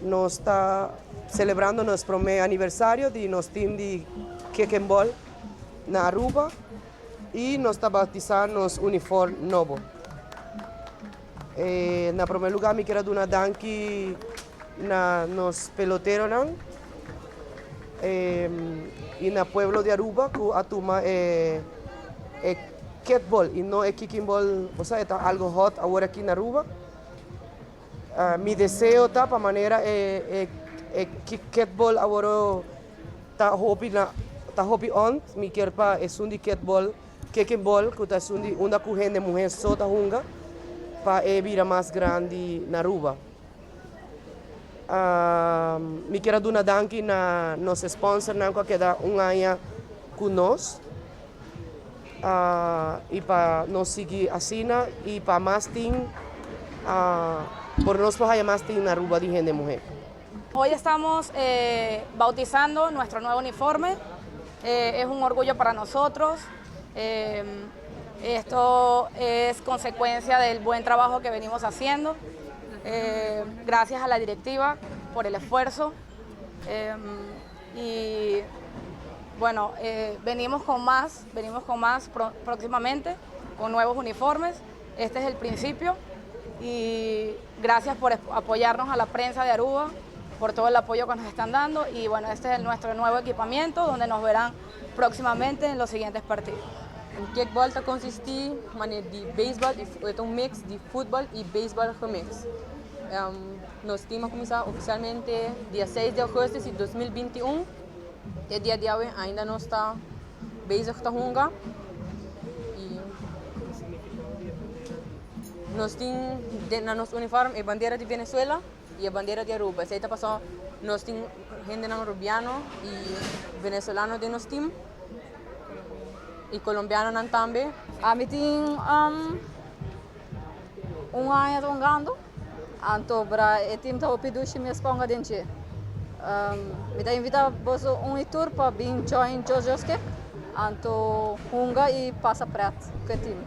Nos ta celebrando nos prome aniversario di nos team di kicking ball na Aruba y nos ta bautisa nos uniform nobo. Na prome lugar mi kier a duna danki na nos peloteronan y na pueblo di Aruba cu a tuma e kickball y no e kicking ball, bo sa e ta algo hot awor aki na Aruba. Mi deseo ta pa manera e kickball awor ta hopi na ta hopi on, mi kier pa esun di kickball kicking ball ku ta esun di unda ku hende muhe so ta hunga pa e bira mas grandi na Aruba. Mi kier a duna danki na nos sponsornan ku a keda un aña ku nos y pa nos sigui asina y pa mas tin por nos por haya mas tin na Aruba di hende muhe. Hoy estamos bautizando nuestro nuevo uniforme, es un orgullo para nosotros, esto es consecuencia del buen trabajo que venimos haciendo, gracias a la directiva por el esfuerzo y bueno, venimos con más, venimos con más próximamente, con nuevos uniformes, este es el principio y gracias por apoyarnos a la prensa de Aruba, por todo el apoyo que nos están dando y bueno, este es nuestro nuevo equipamiento donde nos verán próximamente en los siguientes partidos. Kickball ta consisti di baseball y ta un mix di futbol y baseball gemix. Nos team a cuminsa oficialmente dia 6 di augustus di 2021. E dia di awe ainda nos ta bezig ta hunga. Y nos tin na nos uniform e bandera di Venezuela y e bandera di Aruba. Esey ta paso nos tin hendenan Arubiano y Venezolano den nos team y Colombianonan tambe. Ami tin un aña hungando, anto bra e team ta hopi dushi mes pa hunga den dje. Mi ta invita boso un y tur pa bin join Jojo's Kick, anto hunga y pasa pret cu e team.